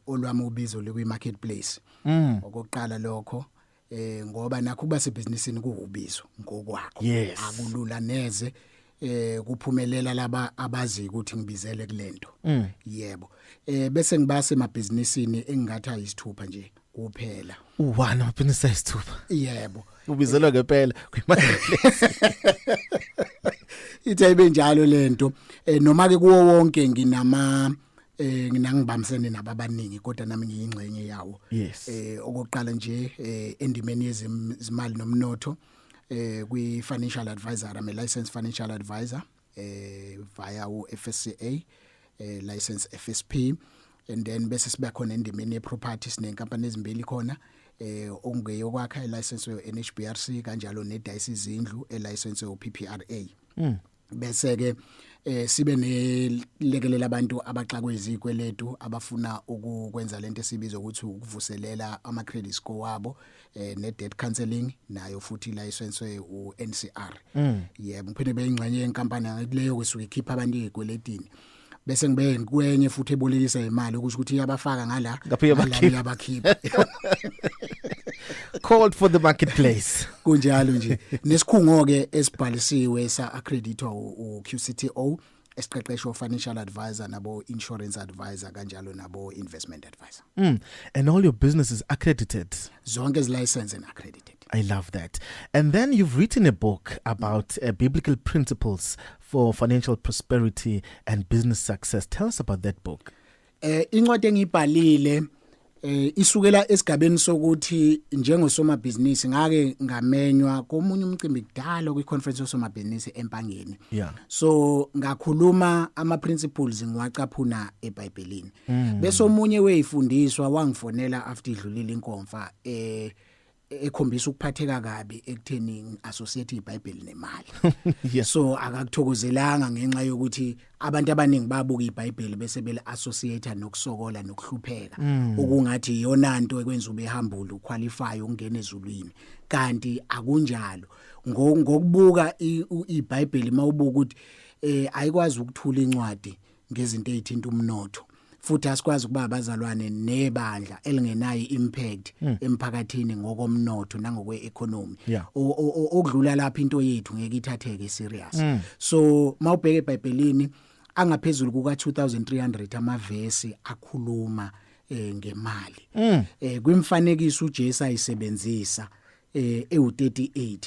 Olwami ubizo likwi marketplace. Okokuqala lokho, ngoba nakho kuba sebhizinisini kuwubizo ngokwakho. Akulula neze, kuphumelela laba abazi ukuthi ngibizele kulento. Yebo, bese ngibase emabhizinisini engingathi ayisithupha nje kuphela. Uwani amabhizinisi ayisithupha? Yebo. Ubizelwa ngempela kwi-marketplace. Ithi ayibe njalo lento, noma ke kuwo wonke nginama nginangibambisene nababaningi, kodwa nami ngiyingxenye yawo. Okokuqala nje, endimeni yezimali nomnotho, kwi financial advisor, I'm a licensed financial advisor via u FSCA license FSP, and then bese siba khona endimeni ye property, sinenkampani ezimbili khona, okungeyokwakha license yo NHBRC, kanjalo nedayisa izindlu elicense yo PPRA. Bese ke sibe nelekelela abantu abaxakwe izikweletu, abafuna ukwenza lento esibiza ukuthi ukuvuselela ama credit score wabo, ne debt counseling nayo futhi license u NCR. Yebo, ngiphinde beyingxenye yenkampani leyo kusuke ikhipha abantu ezikweletini, bese ngibe kwenye futhi ebolekisa imali, ukusho ukuthi iyabafaka ngala Ngapha iyabakhipha. Ngala iyabakhipha. Called for the marketplace. Kunjalo nje. Nesikhungo ke esibhalisiwe sa accreditwa u QCTO, esiqeqeshwa financial advisor nabo insurance advisor, kanjalo nabo investment advisor. And all your businesses accredited. Zonke is licensed and accredited. I love that. And then you've written a book about biblical principles for financial prosperity and business success. Tell us about that book. Incwadi engibhalile isukela esigabeni sokuthi njengosomabhizinisi ngake ngamenywa komunye umcimbi kudala kwi conference yosomabhizinisi eMpangeni. So ngakhuluma ama principles ngiwacaphuna eBhayibhelini, bese omunye weyifundiswa wangifonela after idlulile inkomfa, ekhombisa ukuphatheka kabi ekutheni associate iBhayibheli nemali. So akakuthokozelanga ngenxa yokuthi abantu abaningi babuka iBhayibheli bese bele associate nokusokola nokuhlupheka, okungathi iyona nto ekwenza ube humble, uqualify ukungena ezulwini, kanti akunjalo. Ngokubuka iBhayibheli, mawubuka ukuthi ayikwazi ukuthula incwadi ngezinto ezithinta umnotho, futhi asikwazi ukuba abazalwane nebandla elingenayo impact emphakathini ngokomnotho nangokwe-economy. Okudlula lapha, into yethu ngeke ithatheke serious. So mawubheka eBhayibhelini, angaphezulu kuka 2300 amavesi akhuluma ngemali. Kwimfanekiso uJesu ayisebenzisa ewu38,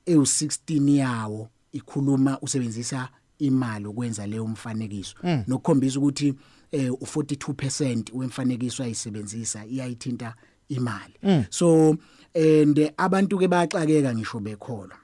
ewu16 yawo ikhuluma, usebenzisa imali ukwenza leyo mfanekiso, nokukhombisa ukuthi u42% wemfanekiso ayisebenzisa iyayithinta imali. So and abantu ke bayaxakeka ngisho bekholwa.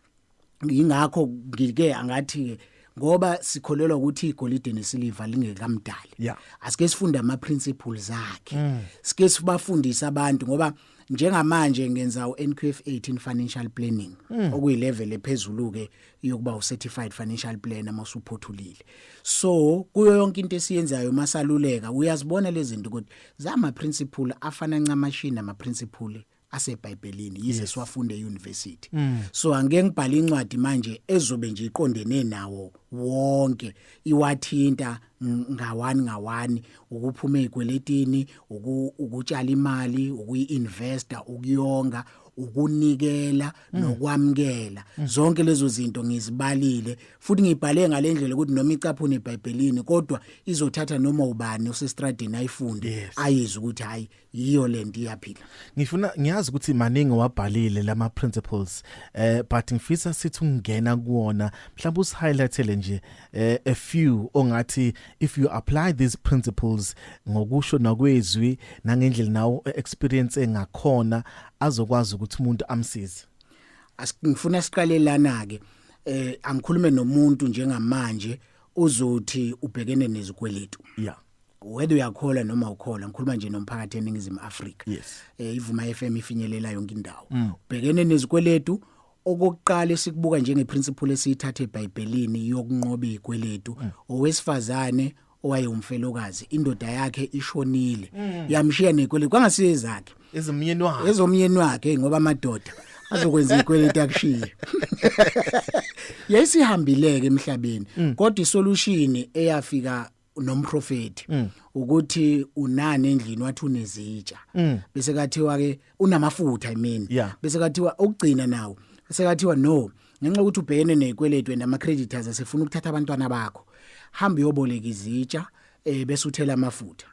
Ingakho ngike angathi ke, ngoba sikholelwa ukuthi igolide nesiliva lingekamdali, asike sifunde ama principles akhe, sike sibafundise abantu, ngoba njengamanje ngenza uNQF 18 financial planning, okuyilevel ephezulu ke yokuba ucertified financial planner mawusuphothulile. So kuyo yonke into esiyenzayo masaluleka, uyazibona lezi zinto ukuthi zama principle afana ncamashini ama principle aseBhayibhelini, yize siwafunde euniversity. So angeke ngibhale incwadi manje ezobe nje iqondene nawo wonke, iwathinta ngawani ngawani: ukuphuma ezikweletini, ukutshala imali, ukuyiinvesta, ukuyonga, ukunikela nokwamkela. Zonke lezo zinto ngizibalile futhi ngibhale ngalendlela ukuthi noma icaphune eBhayibhelini, kodwa izothatha noma ubani osestradini ayifunde, ayizwe ukuthi hayi, yiyo lento, iyaphila. Ngifuna ngiyazi ukuthi maningi wabhalile lama principles, but ngifisa sithi ungena kuwona, mhlawumbe usihighlightele nje a few ongathi if you apply these principles ngokusho nakwezwi nangendlela nawo experience engakhona, azokwazi ukuthi umuntu amsize. Ngifuna siqale lana ke. Angikhulume nomuntu njengamanje uzothi ubhekene nezikweletu, whether uyakholwa noma ukholwa, ngikhuluma nje nomphakathi eNingizimu Afrika. IVuma FM ifinyelela yonke indawo. Ubhekene nezikweletu, okokuqala esikubuka njengeprinciple esiyithatha eBhayibhelini yokunqoba izikweletu, owesifazane owayewumfelokazi, indoda yakhe ishonile, yamshiya nezikweletu kwangasiye zakhe. Ezomyeni wakhe. Ezomyeni wakhe, ngoba amadoda azokwenza izikweletu akushiye. Yayisihambileke emhlabeni, kodwa isolution eyafika Nomprofeti ukuthi unani endlini, wathi unezitsha, bese kathiwa ke unamafutha, I mean, bese kathiwa okugcina nawo, bese kathiwa no, ngenxa yokuthi ubhekene nezikweletu nama creditors asefuna ukuthatha abantwana bakho, hamba uyoboleka izitsha bese uthela amafutha.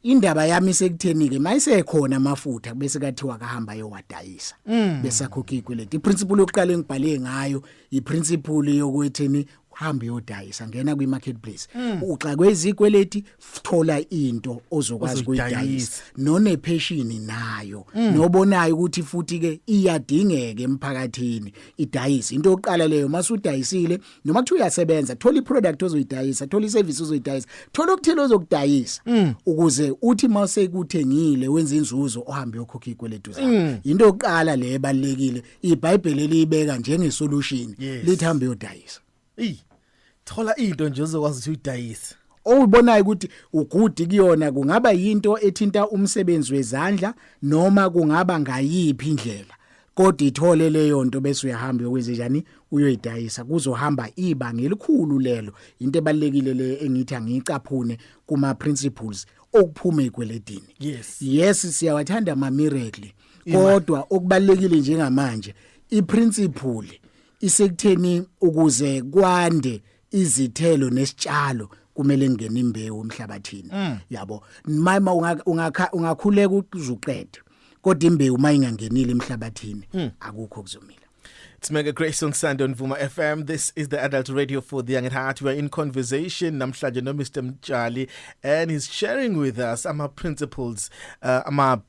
Indaba yami sekutheni ke mayisekhona amafutha, bese kathiwa kahamba ayowadayisa bese akhokha izikweletu. Iprinciple yokuqala engibhale ngayo, iprinciple yokutheni hamba uyodayisa, ngena kwi marketplace, uxakwe izikweleti, thola into ozokwazi Ozoyidayisa. ukuyidayisa nonepassion nayo, nobonayo ukuthi futhi ke iyadingeka emphakathini, idayise. Into yokuqala leyo. Masudayisile, noma kuthiwa uyasebenza, thola iproduct ozoyidayisa, thola iservice ozoyidayisa, thola okuthile ozokudayisa, ukuze uthi mawusekuthengile wenza inzuzo, ohambe uyokhokha izikweletu zakho. Into yokuqala le ebalekile iBhayibheli eliyibeka njenge solution, lithi hamba uyodayisa. Ey, thola into nje ozokwazi ukuthi uyidayise. Owubonayo ukuthi ugood kuyona, kungaba yinto ethinta umsebenzi wezandla noma kungaba ngayiphi indlela, kodwa ithole leyo nto bese uyahamba uyokwenza njani, uyoyidayisa. Kuzohamba ibanga elikhulu lelo. Into ebalekile le engithi angiyicaphune kuma principles okuphuma ezikweletini. Yes, siyawathanda ama miracle, kodwa okubalekile njengamanje, iprinciple isekutheni ukuze kwande izithelo nesitshalo kumele ngene imbewu emhlabathini, yabo. Mama, ungakhuleka uzuqede, kodwa imbewu mayingangenile emhlabathini, akukho kuzomila. It's Mega Grace on Sunday on Vuma FM. This is the adult radio for the young at heart. We are in conversation namhlanje no Mr. Mtshali and he's sharing with us ama principles, ama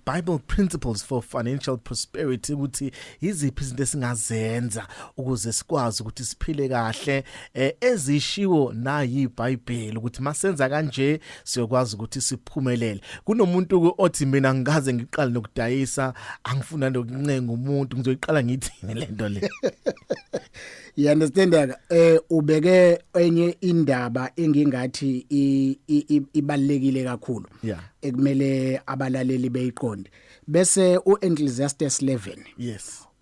Bible principles for financial prosperity, ukuthi iziphi izinto esingazenza ukuze sikwazi ukuthi siphile kahle, ezishiwo nayi iBhayibheli, ukuthi masenza kanje siyokwazi ukuthi siphumelele. Kunomuntu othi, "Mina ngikaze ngiqale nokudayisa, angifuna nokuncenga umuntu, ngizoyiqala ngithini lento le?" You understand ke, ubeke enye indaba engingathi ibalekile kakhulu ekumele abalaleli beyiqonde. Bese uEcclesiastes 11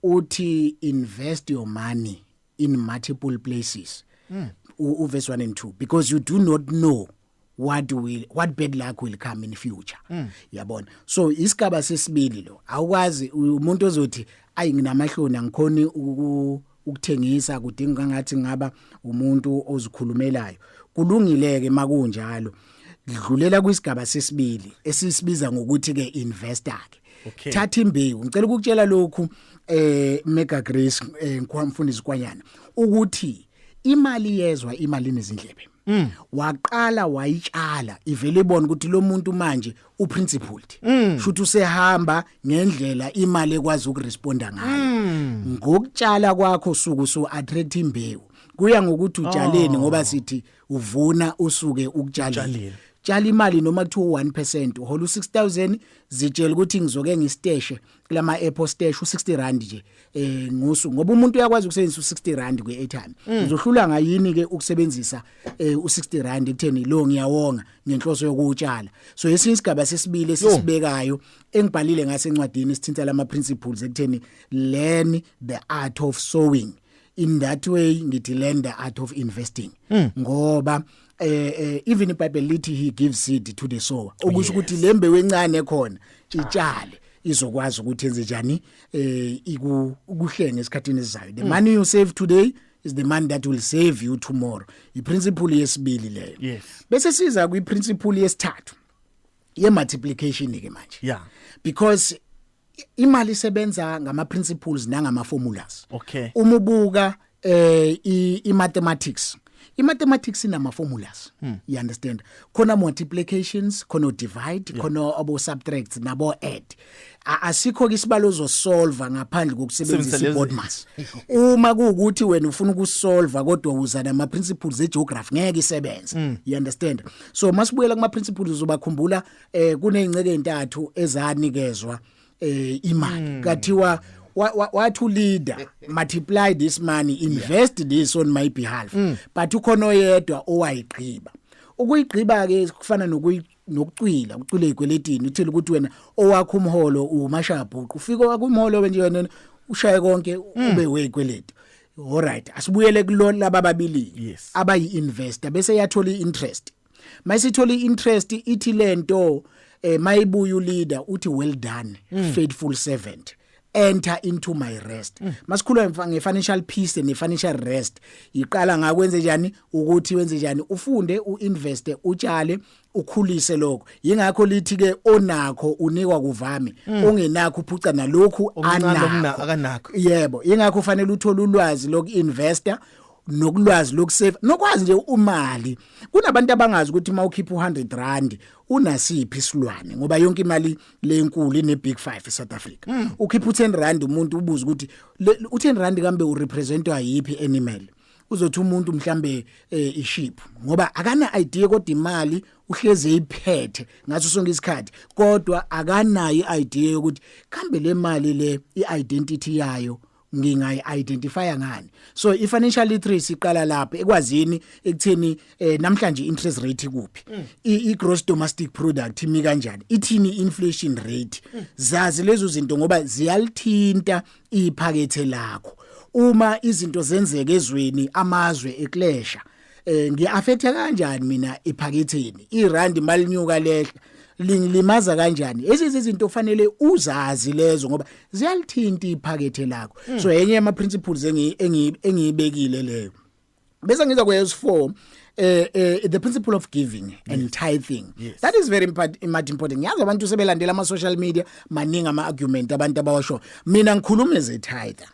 uthi, "Invest your money in multiple places," uverse 1 and 2, "because you do not know what bad luck will come in future." Yabona, so isigaba sesibili lo, awukwazi umuntu ozothi, "Ayi, nginamahloni, angikhoni ukuthengisa, kudinga ngathi ngaba umuntu ozikhulumelayo." Kulungileke makunjalo, dlulela kwisigaba sesibili esisibiza ngokuthi ke investor ke. Thatha imbewu. Ngicela ukukutshela lokhu, Mega Grace, mfundisi Kwanyana, ukuthi imali yezwa, imali nezindlebe. Waqala wayitshala, ivele ibona ukuthi lo muntu manje uprincipled, shuthi usehamba ngendlela imali ekwazi ukuresponda ngayo. Ngokutshala kwakho suku so attract imbewu, kuya ngokuthi utshaleni, ngoba sithi uvuna usuke ukutshalile. Utshalile. Tshala imali noma kuthiwa 1%, uhola u6000, zitshela ukuthi ngizoke ngistashe kulama app stash u60 rand nje ngosuku, ngoba umuntu uyakwazi ukusebenzisa u60 rand kwi-airtime. Uzohlula ngayini ke ukusebenzisa u60 rand ekutheni lo ngiyawonga ngenhloso yokutshala? So esinye isigaba sesibili esisibekayo engibhalile ngase encwadini sithinta lama principles ekutheni learn the art of sowing. In that way ngithi learn the art of investing, ngoba even iBhayibheli lithi he gives seed to the sower, okusho ukuthi lembewu encane ekhona itshale, izokwazi ukuthi enze njani, ukuhlenga esikhathini esizayo. The money you save today is the money that will save you tomorrow. Iprinciple yesibili leyo. Bese siza kwiprinciple yesithathu ye multiplication ke manje, because imali isebenza ngama principles nangama formulas. Uma ubuka i mathematics, i mathematics inama formulas, you understand? Khona multiplications, khona divide, khona abo subtract nabo add. Asikho ke isibalo ozosolve ngaphandle kokusebenzisa Sebenzisa lezi- i-BODMAS. Uma kuukuthi wena ufuna ukusolve kodwa uza nama principles egeography, ngeke isebenze, you understand? So masibuyela kuma principles, uzobakhumbula kuneyingceke ezintathu ezanikezwa imali, kathiwa wathi leader, "Multiply this money, invest this on my behalf," but ukhona oyedwa owayigqiba. Ukuyigqiba ke kufana nokucwila, ucwile ezikweletini. Uthile ukuthi wena owakho umholo umashabhuqu, ufika wakho umholo nje wena ushaye konke ube wezikweleti. Alright, asibuyele kulo laba ababili abayi investor, bese yathola iinterest. Mayisithola iinterest, ithi lento mayibuya uleader uthi, "Well done, faithful servant, enter into my rest." Masikhuluma nge-financial peace ne-financial rest, iqala ngakwenze njani ukuthi wenze njani, ufunde, uinveste, utshale, ukhulise lokho. Yingakho lithi ke onakho unikwa kuvame, ongenakho uphuca nalokhu Okuncane anakho. Akanakho. Yebo, ingakho ufanele uthole ulwazi lokuinvesta nokulwazi lokusave, nokwazi nje umali. Kunabantu abangazi ukuthi mawukhipha u100 rand unasiphi isilwane, ngoba yonke imali lenkulu ine big 5 eSouth Africa. Ukhipha u10 rand, umuntu ubuza ukuthi u10 rand kambe urepresentwa yipi animal? Uzothi umuntu mhlambe isheep, ngoba akana idea, kodwa imali uhleze iphethe ngaso sonke isikhathi, kodwa akanayo idea yokuthi kambe le mali le iidentity yayo ngingayi-identifya ngani. So i-financial literacy iqala lapho ekwazini ekutheni namhlanje interest rate kuphi, i-gross domestic product imi kanjani, ithini inflation rate. Zazi lezo zinto ngoba ziyalithinta iphakethe lakho. Uma izinto zenzeka ezweni, amazwe eclasha, ngiaffecta kanjani mina ephaketheni? Irand malinyuka lehla lingilimaza kanjani? Ezi izinto kufanele uzazi lezo ngoba ziyalithinta iphakethe lakho. So enye yama principles engiyibekile leyo. Bese ngiza kwes 4, the principle of giving and tithing. That is very important, important. Ngiyazi abantu sebelandela ama social media, maningi ama argument abantu abawasho. Mina ngikhuluma eze tithe.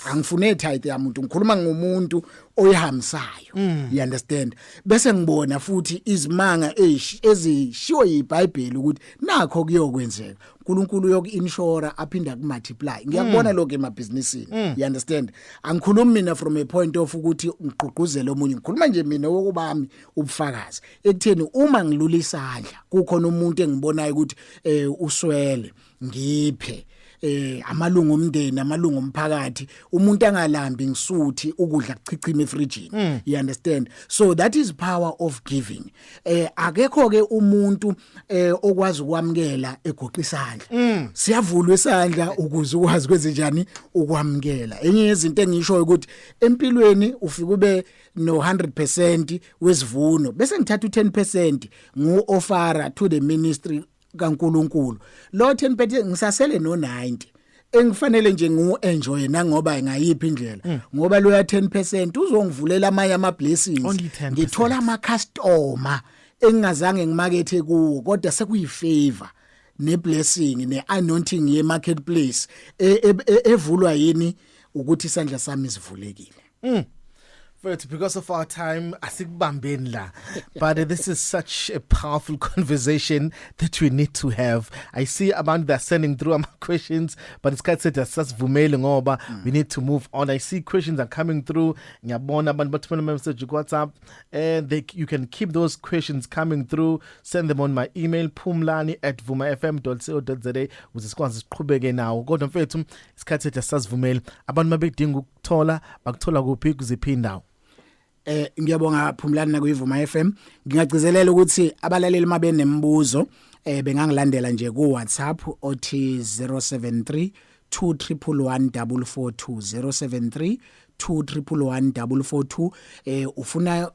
Angifune tithe yamuntu, ngikhuluma ngomuntu oyihambisayo, you understand? Bese ngibona futhi izimanga ezishiwo yiBhayibheli ukuthi nakho kuyokwenzeka, uNkulunkulu uyoku-insure aphinda ku-multiply. Ngiyakubona lokho emabhizinisini, you understand? Angikhulumi mina from a point of ukuthi ngigqugquzele omunye, ngikhuluma nje mina wokubami ubufakazi ekutheni uma ngilula isandla kukhona umuntu engibonayo ukuthi uswele, ngiphe amalungu omndeni, amalungu omphakathi. Umuntu angalambi ngisuthi, ukudla kuchichima efrijini, you understand? So that is power of giving. Akekho ke umuntu okwazi ukwamkela egoqa isandla. Siyavulwa isandla ukuze ukwazi kwenze njani ukwamkela. Enye yezinto engisho ukuthi empilweni ufike ube no 100% wesivuno, bese ngithatha u10% ngu offera to the ministry kaNkuluNkulu. Lo 10% ngisasele no 90 engifanele nje ngiwu enjoy nangoba ngayiphi indlela, ngoba lo ya 10% uzongivulela amanye ama blessings. Only 10%. Ngithola ama customer engingazange ngimakethe kuwo, kodwa sekuyi favor ne blessing ne anointing ye marketplace evulwa yini ukuthi isandla sami sivulekile. But because of our time, asikubambeni la. But this is such a powerful conversation that we need to have. I see abantu that are sending through ama questions, but isikhathi sethu asasivumeli ngoba we need to move on. I see questions are coming through. Ngiyabona abantu bathumela ama message ku WhatsApp and you can keep those questions coming through. Send them on my email, phumlani@vumafm.co.za, ukuze sikwazi siqhubeke nawo. Kodwa mfethu, isikhathi sethu asasivumeli. Abantu mabedinga ukuthola, bakuthola kuphi, kuziphi indawo? Ngiyabonga Phumlani nakuyiVuma FM. Ngingagcizelela ukuthi abalaleli mabe nemibuzo bengangilandela nje ku WhatsApp othi 073 211 442, 073 211 442. Ufuna